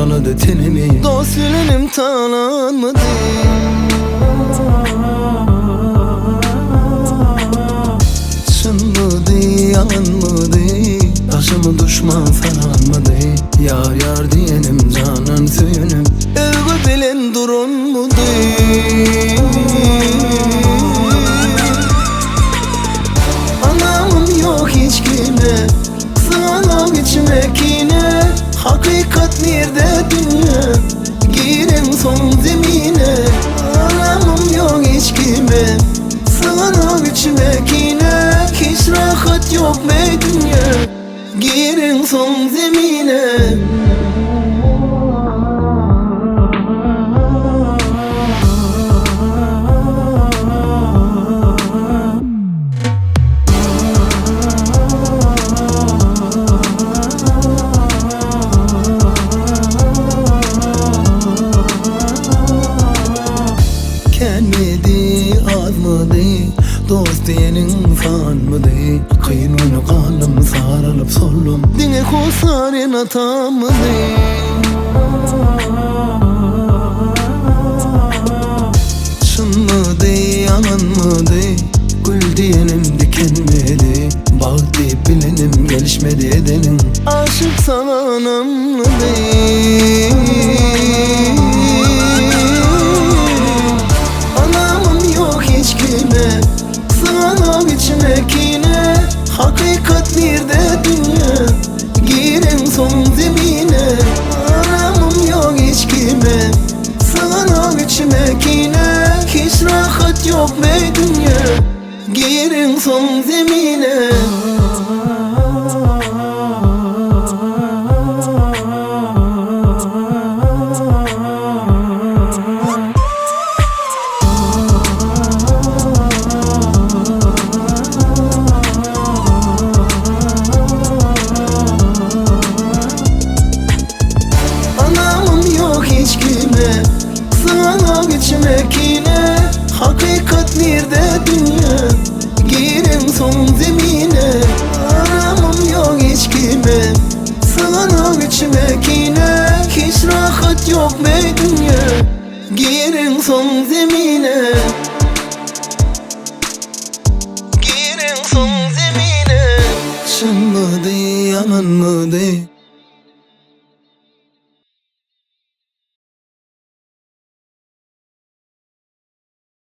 Ýaralady tenimi. Dost bilenim talanmydy. Çynmydy, ýalanmydy, Daşymy duşman saranmydy? Ýar ýar diýenim, jandan söýenim. Öwgi bilen duranmydy? Anamym ýok hiç kime, Syganok içime kine. Hakykat nirde dünýe, Gireňsoň zemine. Anamym ýok hiç kime, Syganok içime kine. Hiç rahat ýok meý dünýe, Gireňsoň zemine. Känmidi, azmydy, dost diýeniň sanmydy? Kyn güni galdym, saralyp soldum. Diňe hossar ene-atamydy. Çynmydy, ýalanmydy, gül diýenim dikenmedi, Bagt diýip bilenim gelişmedi edeniň. Aşyk saňa ynamlydy. Ynamym ýok hiç kime, syganok içime kine, Hakykat nirde dünýe, gireňsoň zemine, Ynamym ýok hiç kime. Syganok içime kine Hiç rahat ýok meý dünýe Gireňsoň zemine. Ynamym ýok hiç kime, Syganok içime kine. Hakykat nirde dünýe, Gireňsoň zemine. Ynamym ýok hiç kime, Syganok içime kine. Hiç rahat ýok meý dünýe, Gireňsoň zemine. Gireňsoň zemine. Çynmydy, ýalanmydy?